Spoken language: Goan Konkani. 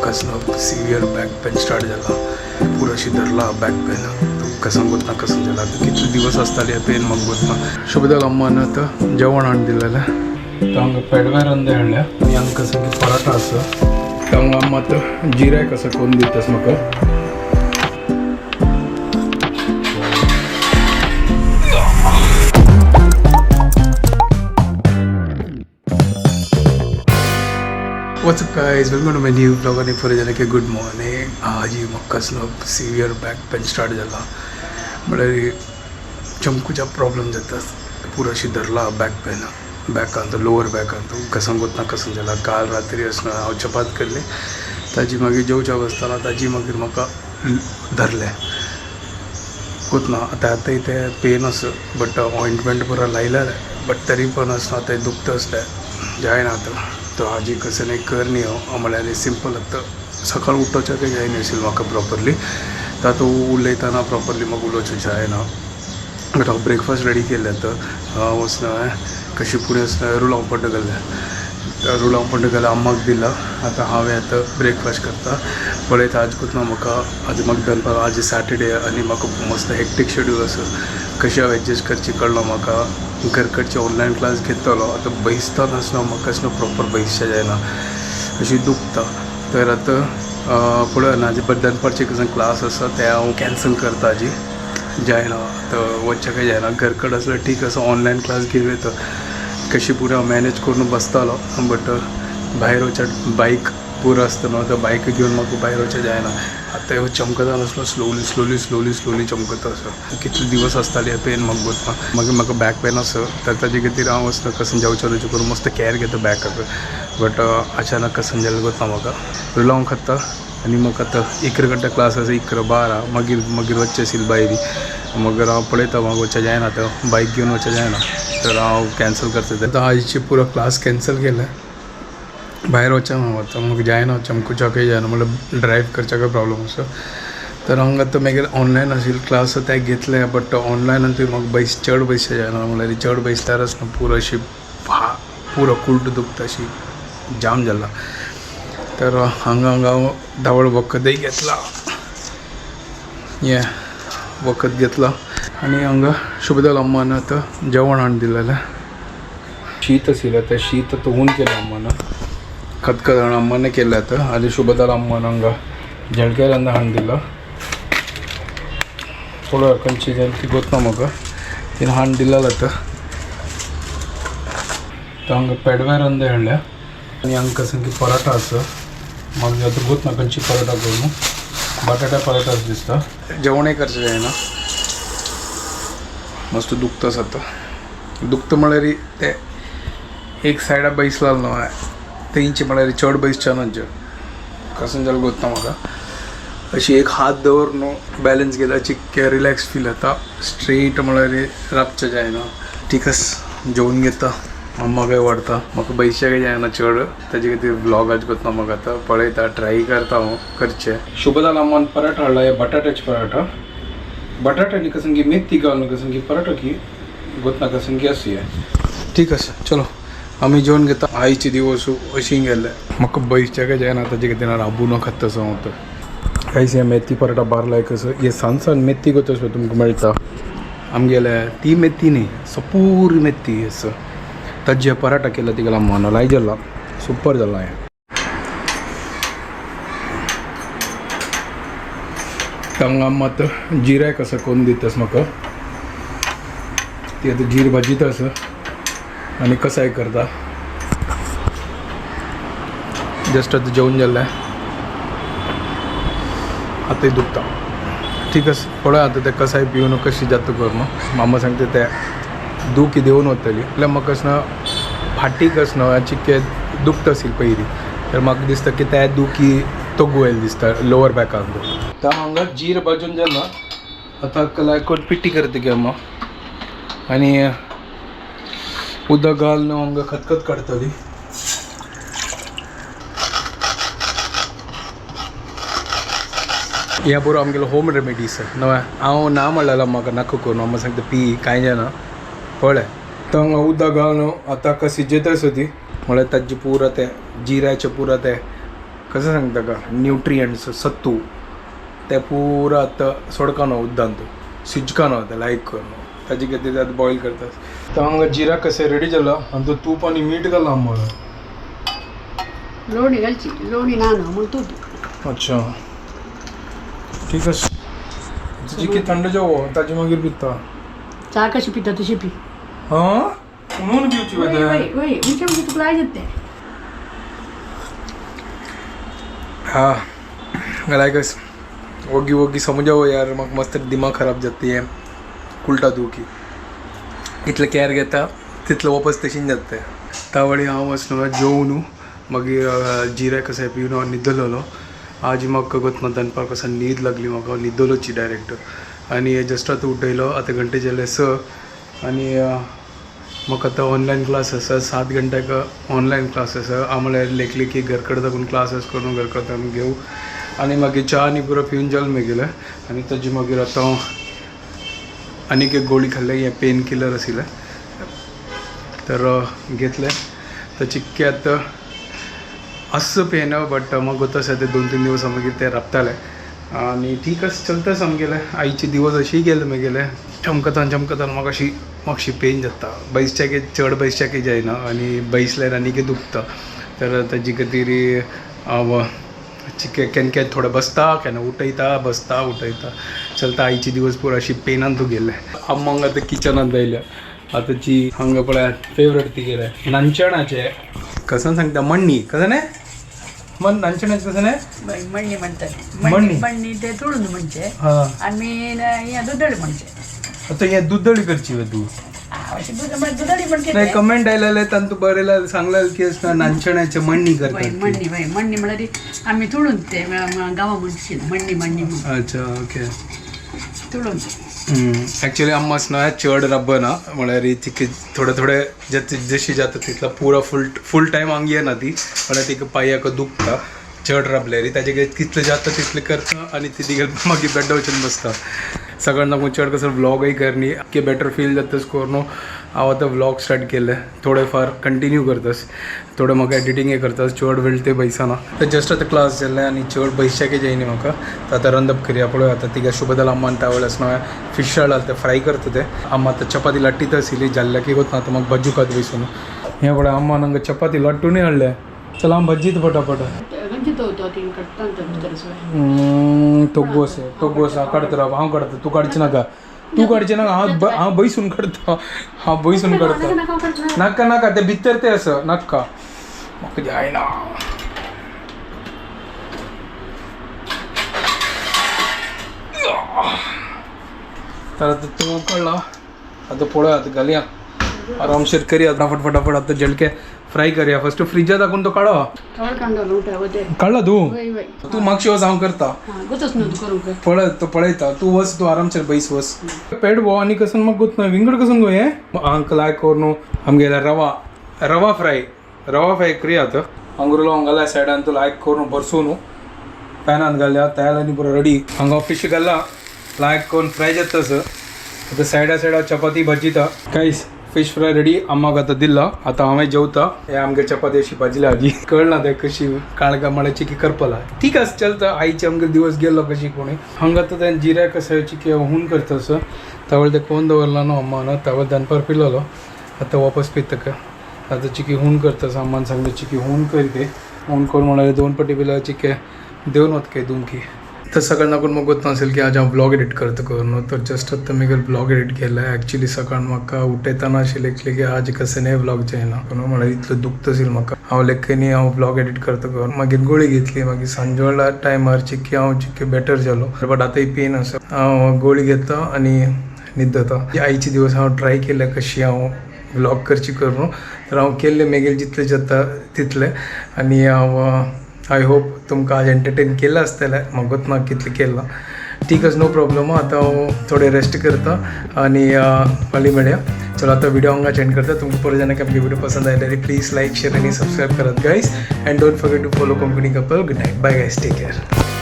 म्हाका सिवियर बॅक पेन स्टार्ट जाला, पुरो अशी धरला बॅक पेन. कसं गोत ना कसं जाला, आतां कितले दिवस आसताले पेन म्हाका गोत ना. शुभदाल अम्मान आतां जेवण हाडून दिलेलें. तो हांगा पेडव्यार अंदे हाडल्या आनी हांगा कसं की पराठा आसा. तो हांगा अम्मा आतां जिराय कसं करून दितास म्हाका. What's up guys, welcome to my new vlog. आणि पुरे जाणे गुड मॉर्निंग. आज ही म्हाका कसलो सिवियर बॅक पेन स्टार्ट जाला, म्हळ्यार चमकूच्या प्रॉब्लम जाता. पुरो अशी धरला बॅक पेन, बॅकान लोअर बॅकान. कसं गोत ना कसं जाला. काल रात्री आसतना हांव चपात केल्ली, ताजी मागीर जेवच्या बसतना ताजी मागीर म्हाका धरलें गोत ना. आतां आतांय तें पेन आसा, बट ऑयंटमेंट पुरो लायलें, बट तरी पण आसना तें दुखता आसलें, जायना आतां. तो आजी कसं नाही कर न्ही हांव, म्हळ्यार सिंपल. आतां सकाळ उठोवच्या काय जायना आशिल्लें म्हाका प्रॉपरली, तर आतां उलयतना प्रॉपरली म्हाका उलोवचें जायना. बट हांव ब्रेकफास्ट रेडी केल्लें. आतां हांव वचना कशी फुडें वचना रुलांव पड्ड गेल्लें, रुलांव पड्ड गेलें अम्माक दिला. आतां हांवें आतां ब्रेकफास्ट करता. पळयता आज कोतना म्हाका आज म्हाका दनपार, आज सॅटर्डे आनी म्हाका मस्त हेक्टीक शेड्यूल आसा. कशें हांव एडजस्ट करची कळना म्हाका. घरकडचे ऑनलायन क्लास घेतलो, आतां बैसतना आसना म्हाका आसना प्रॉपर बैसचें जायना, अशी दुखता. तर आतां पळोवया ना, दनपारचे कसं क्लास आसा ते हांव कॅन्सल करता. आजी जायना आतां वचचें काय जायना. घरकड आसल्यार ठीक आसा, ऑनलायन क्लास घेवं येता, कशी पुरो हांव मॅनेज करून बसतालो. बट भायर वचच्या बायक पुरो आसता न्हू, आतां बायक घेवन म्हाका भायर वचचें जायना. आतां ह्यो चमकता नासलो, स्लोली स्लोली स्लोली स्लोली चमकता आसा. कितले दिवस आसताले पेन म्हाका गोत ना. मागीर म्हाका बॅक पेन आसा, तर ताजे खातीर हांव वचना कसं जेवचें रुची करून मस्त कॅर घेता बॅकाक. बट अचानक कसं जालें गोत ना म्हाका. रुलांव खाता आनी म्हाका आतां 11 घंटा क्लास आसा, 11 12 मागीर मागीर वचचें आशिल्लें भायर. मगर हांव पळयता म्हाका वचचें जायना, आतां बायक घेवन वचचें जायना, तर हांव कॅन्सल करता तें. आतां आयची पुरो क्लास कॅन्सल केलें. भायर वचचें हांव आतां म्हाका जायना, चमकूच्याकय जायना, म्हणल्यार ड्रायव करच्याकय प्रॉब्लम आसा. तर हांगा आतां मागीर ऑनलायन आशिल्लें क्लास ते घेतले, बट ऑनलायन तुवें म्हाका बैस चड बैसचें जायना, म्हणल्यार चड बैसल्यार न्हू पुरो अशी पुरो कुल्ट दुखता, अशी जाम जाला. तर हांगा हांगा हांव धावळ वखदय घेतला, हें वखद घेतला. आनी हांगा शुभदाल अम्मान आतां जेवण हाडून दिलेलें. शीत आशिल्लें, तें शीत आतां हून केलें अम्मान, खतखत अम्माने केलें आतां. आनी शुभदाल अम्मान हांगा झळकेरांदा हाडून दिला. पळोवया खंयची जाली ती गोत ना म्हाका, तिणें हाडून दिलेलें आतां. तो हांगा पेडव्यार अंदे हाडल्या आनी हांगा कसं की पराठा आसा. मागीर आतां गोत ना खंयची पराठा करून, बटाटा पराठा दिसता. जेवणय करचें जायना, मस्त दुखता आतां. दुखता म्हळ्यार ते एक सायडा बैसला न्हू तेंचे, म्हळ्यार चड बैसच्या ना, कसं जालें गोत ना म्हाका. अशी एक हात दवर न्हू बॅलन्स केला, चिक्के रिलॅक्स फील जाता, स्ट्रेट म्हळ्यार राबचें जायना. ठीक आसा, जेवण घेता, अम्मा काय वाडता. म्हाका बैसच्या काय जायना चड, ताजे खातीर व्लॉग आज गोत ना म्हाका. आतां पळयता, ट्राय करता हांव करचें. शुभदाल अम्मान पराठा हाडला, हे बटाट्याचे पराठा. बटाटा न्ही कसं की मेथी घालून कसं की पराठा की गोत ना कसं की आसूया. ठीक आसा, चलो आमी जेवण घेता. आईचे दिवस अशी गेल्ले, म्हाका बैसच्या काय जायना, ताजे खातीर राबू न खाता तसो हांव. कांयच हे मेथी पराठा बार लायक आसा. हे सान सान मेथी गो तशें तुमकां मेळटा आमगेले, ती मेथी न्ही, सपूर मेथी आसा. ताजे पराठा केला तिगेला मनालाय जाला, सुपर जाला हें. हांगा मात जिऱ्याक आसा करून दितास म्हाका, ती आतां जीर भाजीत आसा आनी कसाय करता. जस्ट आतां जेवण जालें, आतां दुखता. ठीक आसा, पळय आतां तें कसाय पिवन कशी जाता करून. मामा सांगता ते दुखी देंवून वतली. जाल्यार म्हाका अशें फाटीक आसना चिक्के दुखता आशिल्लें पयलीं, तर म्हाका दिसता की ते दुखी तो गोयल दिसता लोअर बॅकाक. तर हांगा जीर भाजून जाला, आतां लायक पिट्टी करता की अम्मा आनी उदक घालून हांगा खतखत काडटली. ह्या पुरो आमगेलो होम रेमेडीस न्हय. हांव ना म्हणलेलो म्हाका नाका करून, अम्मा सांगता पी, कांय जायना. पळय तो हांगा उदक घालून आतां शिजयता आसा ती, म्हळ्यार ताजी पुरो ते जिऱ्याचे पुरो ते कसं सांगता का न्यूट्रियंट्स सत्तू ते पुरा आतां सोडकानो उद्दान तूं शिजकानो ते लायक करून ताजे खातीर ते आतां बॉयल करतात. तर हांगा जिरा कशें रेडी जाला आनी तो तूप आनी मीठ घाला आम्हाला. लोणी घालची, लोणी ना ना म्हण तूप. अच्छा ठीक आसा. चिकी थंड जेवो ताजे मागीर पिता. चा कशी पिता तशी पी. हां म्हणून पिवची. वय वय वय उंचे उंचे तुका लाय जाते. हाँ लाइक वोगी वोगी समझो यार, म्हाका मस्त दिमाग खराब जाता हें उल्टा दुखी. इतलें केअर घेता तितलें वापस तशीन जाता. तावळी हांव वचना जेवन मागीर जिऱ्या कशें पिवन हांव न्हिदलेलो. आज म्हाका गोतना दनपार कसा न्हीद लागली म्हाका, न्हिदलोची डायरेक्ट. आनी जस्ट आतां उठयलो, आतां घंटे जाले 6. आनी म्हाका आतां ऑनलायन क्लास आसा, 7 घंट्याक ऑनलायन क्लास आसा. हांव म्हळ्यार लेखले की घर कडेन साकून क्लासीस करून घर कडेन साकून घेवं आनी मागीर च्या आनी पुरो पिवन जालें मागीर. आनी ताजे मागीर आतां हांव आनीक एक गोळी खाल्ले, हें पेन किलर आशिल्लें तर घेतलें. तर चिक्के आतां आसचो पेन बट म्हाका गोत आसा ते 2-3 दिवस मागीर ते राबताले आनी ठीक आसा चलता सामकेलें. आयचे दिवस अशीय गेले मागीले चमकतान चमकतान म्हाका अशी मातशी पेन जाता. बैसच्याके चड बैसच्याके जायना आनी बैसल्यार आनीक दुखता. तर ताजे खातीर हांव चिके केन्ना केन्ना थोडें बसता, केन्ना उठयता, बसता उठयता चलता. आयचे दिवस पुरो अशी पेनान तूं गेले. अम्मा आतां किचनांत आयल्या. आतां ची हांगा पळय फेवरेट ती गेले नानचणाचे कसं सांगता मण्णी कसं न्ही मन नानचणाचें कसं न्ही मण्णी म्हणतात. मण्णी? मण्णी ते तुळून म्हणचे हां आनी हें दुदळी म्हणचे. आतां हें दुदळी करची वे तूं? अशें दूद म्हणजे दुदळी म्हणचे. नाही ते. कमेंट आयलेले तांतू बरयला सांगलें की नानचणाचे मण्णी वय करतात. मण्णी वय मण्णी म्हळ्यार आमी तुळून ते गांवा म्हणशी मण्णी मण्णी म्हणून. अच्छा ओके. तुळून. ॲक्च्युली आम्हाच ना चड रब्ब ना म्हळ्यार तिके थोडे थोडे जशी जाता तितला पुरा फुल फूल टायम आंग येना ती, म्हळ्यार तिका पांयाक दुखता चड राबल्यार. ताजे कितले जाता तितले करता आनी ती तिगे मागीर बेड्डा वचून बसता. सगळ्यांना चड कसं व्लॉगय करनी की बेटर फील जातस करून हांव आतां व्लॉग स्टार्ट केले, थोडे फार कंटिन्यू करतस, थोडे म्हाका एडिटींगय करतस. चड वेळ ते बैसना. तर जस्ट आतां क्लास जाल्ले आनी चड बैसच्याके जायनी म्हाका. तर आतां रंदप करया पळय. आतां तिका शुभदल अम्मान तावळ आसना फिश हाडला ते फ्राय करता ते. अम्मा आतां चपाती लाटीत आशिल्ली जाल्ल्या की गोत ना. आतां म्हाका भज्जू खात बैसून. हें पळय अम्मान हांगा चपाती लाटूनय हाडल्या. चल हांव भज्जीत फटाफट. गंजी तो तीन कडता भितर सगळें. तोग्गो आसा तोग्गो आसा काडटा राव, हांव काडटा, तूं काडचें नाका, तूं काडचें नाका. हांव हांव बैसून काडटा, हांव बैसून काडटा. नाका नाका ते भितर ते आसा नाका म्हाका जायना. तर आतां तो उकडला, आतां पळोवया आतां घालया आरामशीर करया फटाफट फटाफट. आतां जलके फ्राय करया. फर्स्ट फ्रिजा दाखोवन तो काडो. तवळ कांडो उठा वते. काडला तूं? वय वय. तूं मागशी वच, हांव करता. हां गोतच न्हू तूं करूंक. पळय तो पळयता, तूं वच, तूं आरामशीर बैस वच. पेड वो आनी कसन म्हाका गोत ना विंगड कसन गो हें हांकां लायक करून आमगेल्या रवा रवा फ्राय रवा फ्राय करया. आतां हांगुरलो घाला सायडान तो लायक करून भरसून पॅनान घालया तेल आनी पुरो रेडी. हांगा फिश घाला लायक करून फ्राय जाता आतां सायडा सायडा चपाती भाजीता. कांयच फिश फ्राय रेडी, अम्माक आतां दिला. आतां हांवें जेवता. हे आमगे चपाती अशी भाजल्या आजी कळना ते कशी काळगा मळ्याची की करपला. ठीक आसा चलता. आईचे आमगे दिवस गेलो कशी कोणी. हांगा आतां तें जिऱ्या कसायची की हून करता असं तावळ ते कोण दवरला न्हू अम्मान तावळ दनपार पिलोलो, आतां वापस पिता का. आतां चिकी हून करता असं अम्मान सांगलें, चिकी हून कर ते हून करून म्हळ्यार 2 पटी पिल्यार चिके देवन वता काय दुमकी. तर सकाळ नाकून म्हाका गोत नासेल की आज हांव ब्लॉग एडिट करता करून. तर जस्ट आतां मी ब्लॉग एडिट केला. ॲक्च्युली सकाळ म्हाका उठयतना अशें लेखलें की आज कशें न्ही ब्लॉग जायना म्हणल्यार इतलें दुखता आशिल्लें म्हाका. हांव लेखनी हांव ब्लॉग एडिट करता करून मागीर गोळी घेतली. मागीर सांजवेळा टायमार चिक्की हांव चिक्की बेटर जालो बट आतांय पेन आसा. हांव गोळी घेता आनी न्हिदता. आयचे दिवस हांव ट्राय केले कशी हांव ब्लॉग करची करून, तर हांव केल्ले मेगेल जितले जाता तितले. आनी हांव I hope तुमकां आज एंटरटेन केलां आसतलें, म्हाका ना कितलें केलां. ठीक आसा, नो प्रॉब्लम. आतां हांव थोडें रेस्ट करता आनी फाल्यां मेळया. चलो आतां व्हिडिओ हांगा एंड करता. तुमकां परत जेन्ना आमगे व्हिडिओ पसंद आयल्यार प्लीज लायक, शेर आनी सबस्क्रायब करात guys. And don't forget to follow Konkani couple. Good night, bye guys, take care.